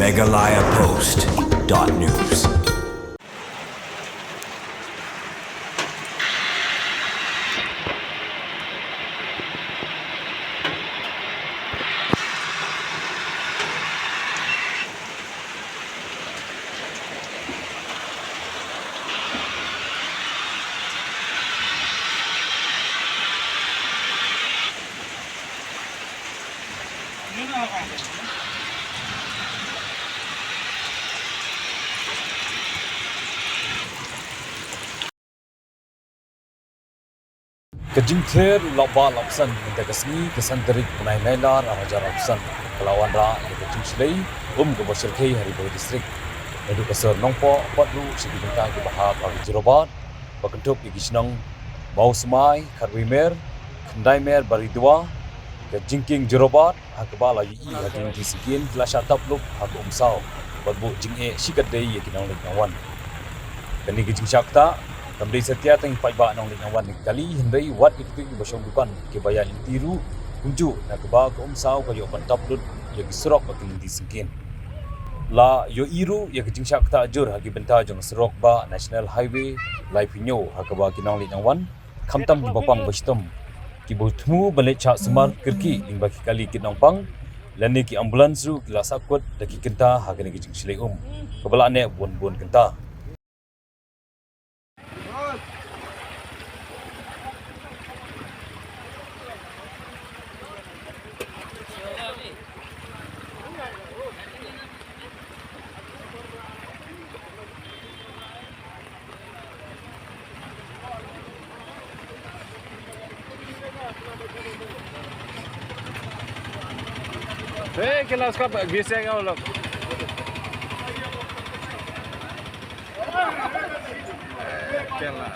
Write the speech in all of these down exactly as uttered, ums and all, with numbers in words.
Meghalaya Post dot news. Ka jingther u Lahbah Lahpsan mynta ka sngi ka san tarik bnai Nailar arhajar arphew san ka la wanrah ïa ka jingshlei um kaba shyrkhei ha Ri Bhoi District. Naduh ka sor Nongpoh pat ruh sha ki bynta kiba hap ha ka Jorabat ba kynthup ïa ki shnong Mawsmai, Kharweimer, Khyndaimer, Baridua, ka jingkieng Jorabat, ha kaba la ïohi ha ki lynti syngkien ki la shah tap lup ha ka umsaw bad buh jingeh shikatdei ïa ki nongleit nongwan. Kane ka jingshah ktah kam dei satia tang ïa ki paidbah nongleit nongwan na ki kali, hynrei wat ïa kito kiba shong dukan, kiba ïaid lynti ruh, kumjuh na kaba ka umsaw ka ïoh ban tap lut ïa ki surok bad ki lynti syngkien. La ïohi ruh ïa ka jingshah ktah jur ha ki bynta jong ka surok bah National Highway laiphew hynñiew ha kaba ki nongleit nongwan, khamtam kiba pang ba shitom, kiba thmu ban leit shah sumar kyrkieh lyngba ki kali kit nongpang, lane ki ambulance ruh ki la sahkut da ki kynta ha kane ka jingshlei um kaba la neh bun bun kynta. ए, गिलास कप घिसेंगे वो लोग। ए, केला।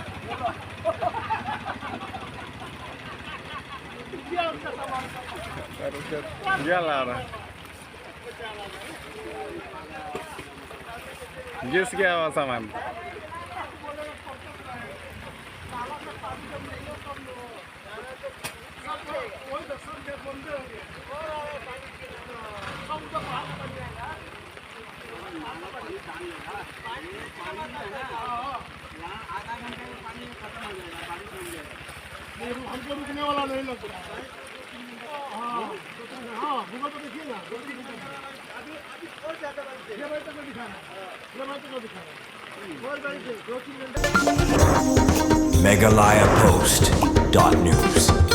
ये ला रहा। घिस गया वो सामान। नहीं, रुक, हमको रुकने वाला नहीं लग रहा है। हाँ, हाँ, Google पे देखिए ना, दो तीन घंटे। ये भाई तक दिखा रहा है, ये भाई तक दिखा रहा है। Meghalaya Post dot news.